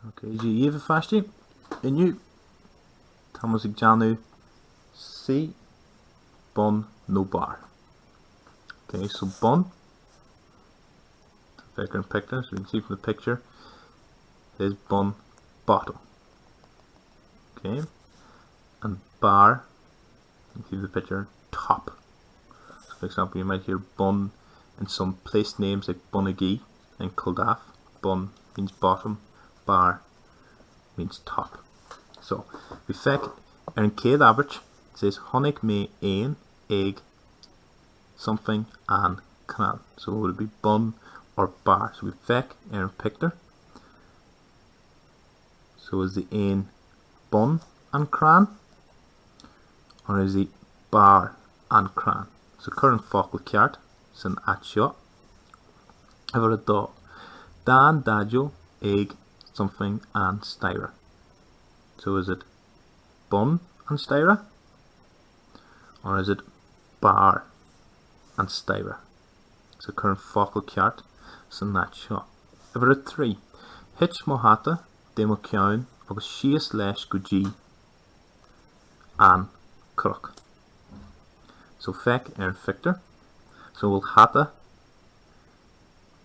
Ok, Dia dhaoibh a pháistí. Inniu tá muid ag déanamh suigh, bun nó barr. Ok, so bun, féach ar an pictiúr, so you can see from the picture, is bun bottom. Ok, and barr, you can see the picture, top. So for example, you might hear bun in some place names like Bonagee and Culdaff. Bun means bottom, barr means top. So, we féach ar an chéad abairt, it says chonaic mé éan ag something an crann. So would it be bun or barr? So we féach ar an pictiúr. So is the éan bun an crann or is he barr an crann? So cuir an focal ceart san áit seo. Uimhir 2. D'fhan Daideo ag something an staighre. So is it bun an staighre or is it barr an staighre? So cuir an focal ceart san áit seo. Uimhir 3. Thit mo hata de mo cheann agus síos leis go dtí an cnoc. So féach ar an phictiúr. So bhfuil hata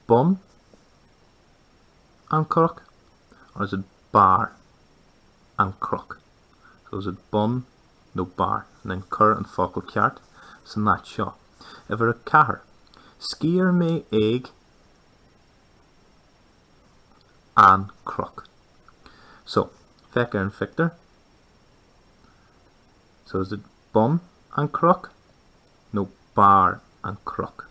bun an cnoc or is it barr an cnoc? So is it bun nó barr? And then cuir an focal ceart san áit seo. Uimhir 4. Sciorr mé ag an cnoc. So, féach ar an phictiúr. So is it bun an cnoc nó barr an cnoc?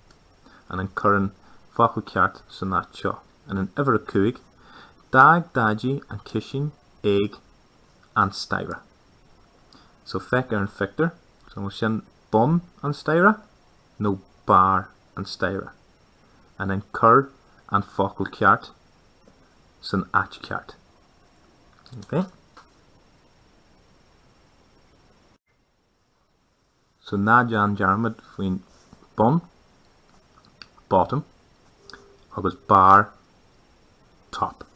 And then cuir an focal ceart san áit seo. And then uimhir 5, D'fhág Daidí an ciseán ag an staighre. So féach ar an phictiúr. So an bhfuil sin bun an staighre nó barr an staighre? And then cuir an focal ceart san áit ceart. Okay. So ná déan dearmad faoin bun, bottom, agus barr, top.